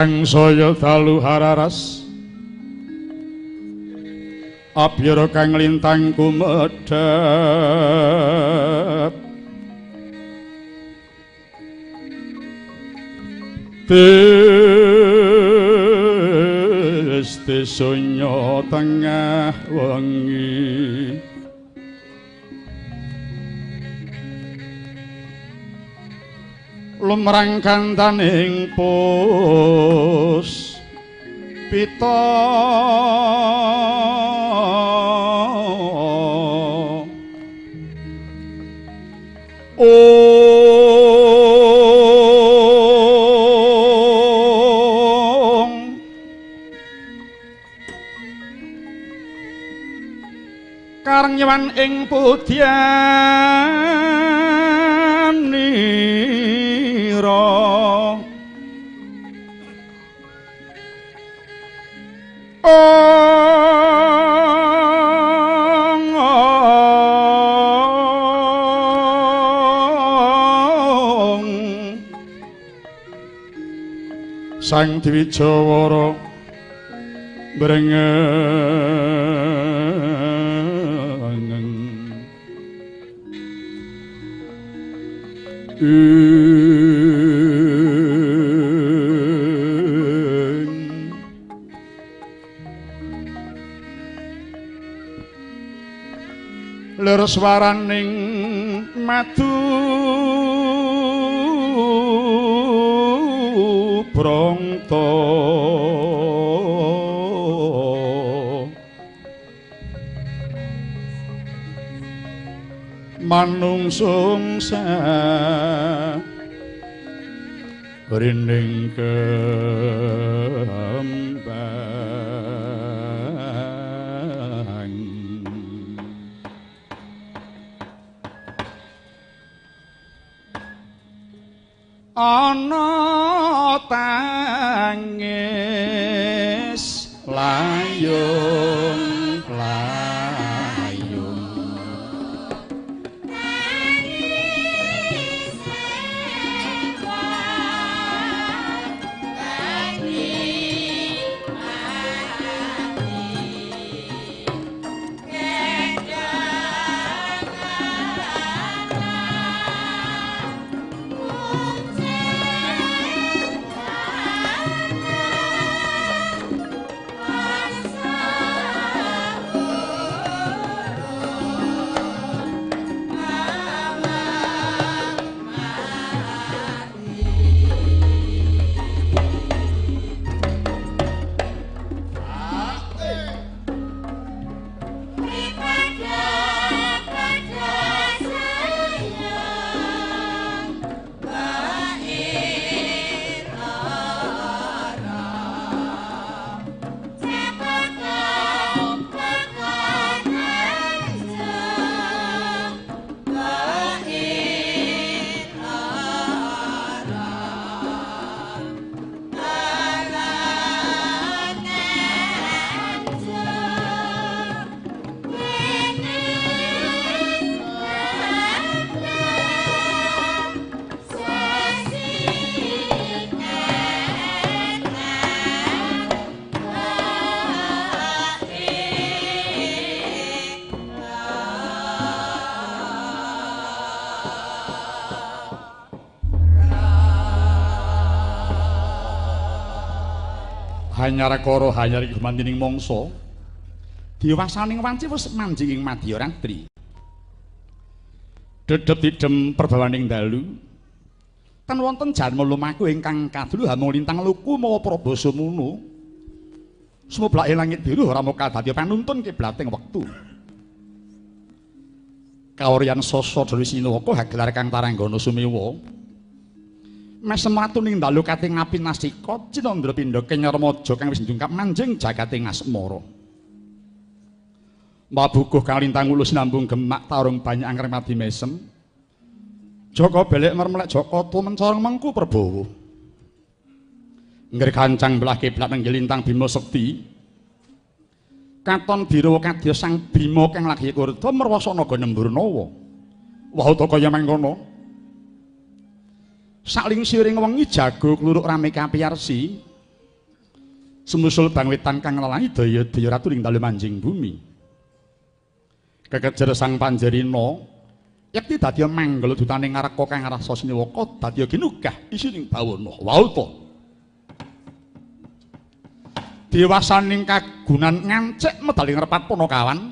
Kang saya dalu hararas abyara kang lintang kumedhap tes sonya tengah wengi lumrang kantaning pus pita ong karengwan ing pudyanira ong ong Sang Dwijawara brengeng lir swaraning madu brangta manungsung rining kembang ana tangis layung layung tangis Hanyar kara hanyar iki gumantining mangsa diwasaning wanci wis manjing ing madya ratri. Dedep didem perbawaning dalu ten wonten janma lumaku ingkang kadulu hamung lintang luku mawa prabasa munu. Sumublake langit biru ora mung kadadya panuntun kiblating wektu. Kawuryan sasa Dewi Sinuwaka hagelar kang taranggana sumiwa. Mesem ratu ning dalu kating apinasika Cinandra pindha kenya remaja kang wis ndungkap manjing jagating asmara. Mabukuh kang lintang ulus nambung gemak tarung banyak angger mati mesem. Jaka belek mermelek Jaka tumencorong mengku Prabowo. Ngger kancang belah kiblat nenggih lintang Bima Sekti. Katon birawa kadya Sang Bima kang lagi kurda merwasa naga Nemburnawa. Wah ta kaya mangkono. Saling siring wengi jago kluruk rame kapiyarsi. Sumusul bangwetan kang nglalangi daya-daya ratu ing dalu manjing bumi. Kekejer sang Panjarina yekti dadi manggala dutane ngareka kang rasa siniwaka dadi ginugah isining bawana. Wauta. Dewasaning kagunan ngancik medal ing repat Panakawan.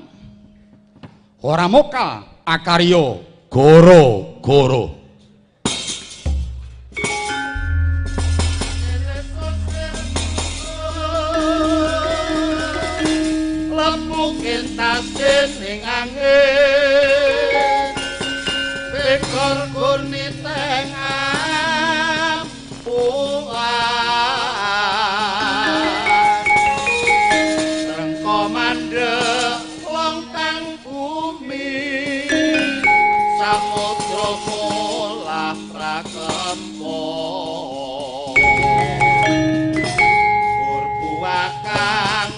Ora moka akarya goro-goro. Lepuk entas ning angin bekor gurni tengah puan rengko mandek longkang bumi samudra polah prakempo purbuakang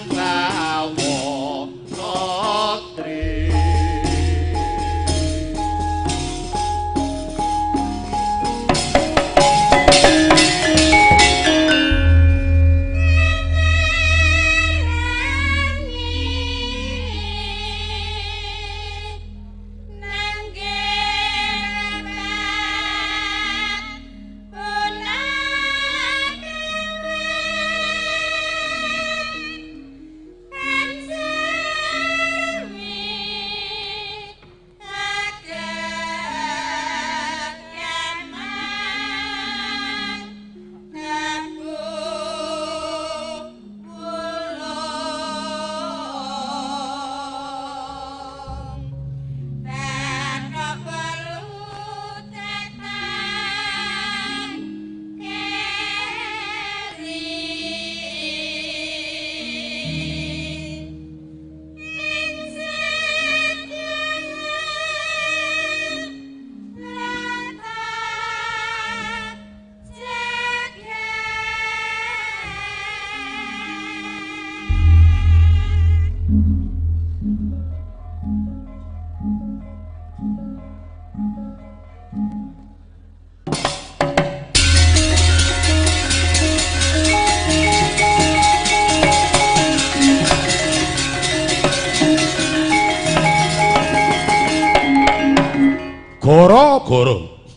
Goro-goro.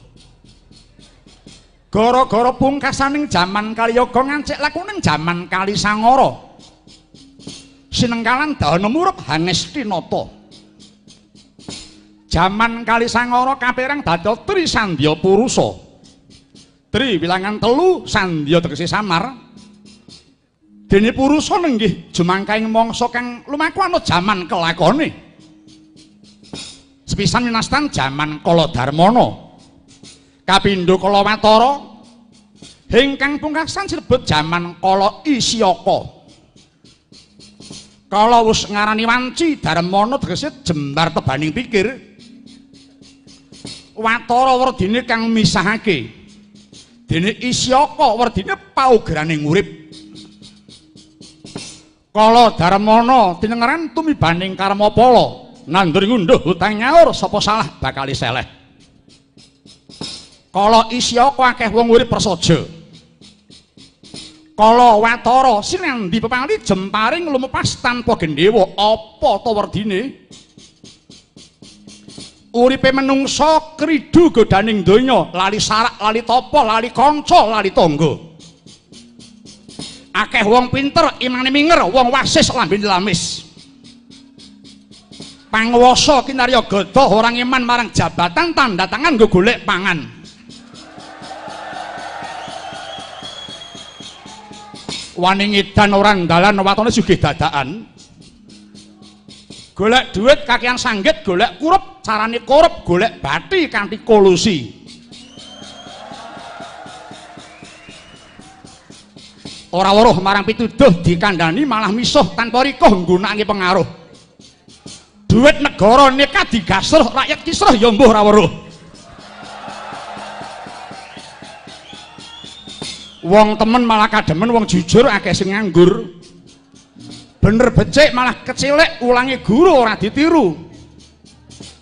Gara-gara pungkasaning jaman Kaliyoga ngancik lakuning jaman Kalisangara. Sinengkalan dana murup Hangestinata. Jaman Kalisangara kaperang dadi Trisandya Purusa. Tri wilangan telu, sandya tegese samar. Dene Purusa nenggih jumangkaing mangsa kang lumaku ana jaman kelakone. Sepisan winastan jaman Kala Darmana. Kapindho Kala Watara ingkang pungkasan sinebut jaman Kala Isyaka. Kala wis ngarani wanci Darmana tegese jembar tebaning pikir. Watara werdine kang misahake. Dene Isyaka werdine paugerane urip. Kala Darmana tinengeran tumibaning karma pala. Nandur ngunduh hutang nyaur sapa salah bakal seleh. Kala Isyaka akeh wong urip prasaja. Kala Watara sinambi pepali jemparing lumepas tanpa gendhewa apa ta werdine? Uripe menungsa kridu godaning donya, lali sarak, lali tapa, lali kanca, lali tangga. Akeh wong pinter imane minger, wong wasis lambene lamis. Panguwasa kinarya godoh orang iman marang jabatan tanda tangan nggo golek pangan. Wani ngidan orang dalan watone sugih dadakan. Golek duit kakean sanggit, golek kurup carane korup, golek bathi kanthi kolusi. Ora weruh marang pituduh dikandhani malah misuh tanpa rikuh nggunakake pengaruh. Duit negara nekat digasruh rakyat kisruh ya mbuh ora weruh. Wong temen malah kademen, wong jujur akeh sing nganggur. Bener becik malah kecilik, ulangi guru ora ditiru.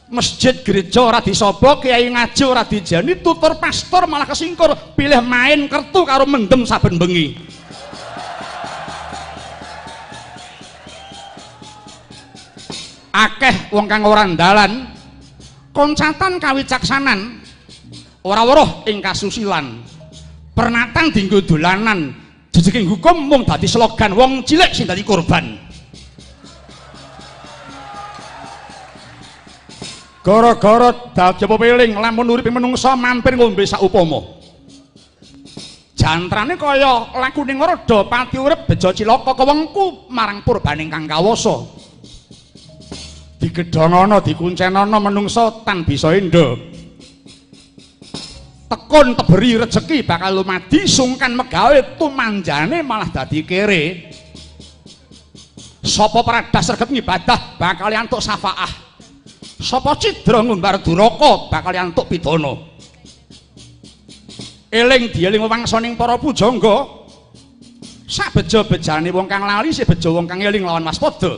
Masjid gereja ora disaba, kiai ngaji ora dijani, tutur pastor malah kesingkur, pilih main kertu karo mendem saben bengi. Akeh wong kang ora ndalan, koncatan kawicaksanan, ora weruh ing kasusilan. Pernatan dienggo dolanan, jejeking hukum mung dadi slogan wong cilik sing dadi korban. Gara-gara dadi pepeling lamun uripe menungsa mampir ngombe saupama. Jantrane kaya lakune ngorda pati urip bejo cilaka kewengku marang purbaning kang kawasa. Digedhongana dikuncenana menungsa tan bisa enda. Tekun teberi rejeki bakal lumadi sungkan megawe tumanjane malah dadi kere. Sapa pradas sregep ngibadah bakal antuk syafaah. Sapa cidra ngumbar duraka bakal antuk pidana. Eling dieling wangsaning para pujangga. Sabeja-bejane wong kang lali sebeja wong kang eling lawan waspada.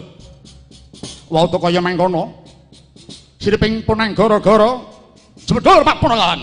Wauta kaya mangkono. Siriping punang gara-gara jemedhur pak punalahan.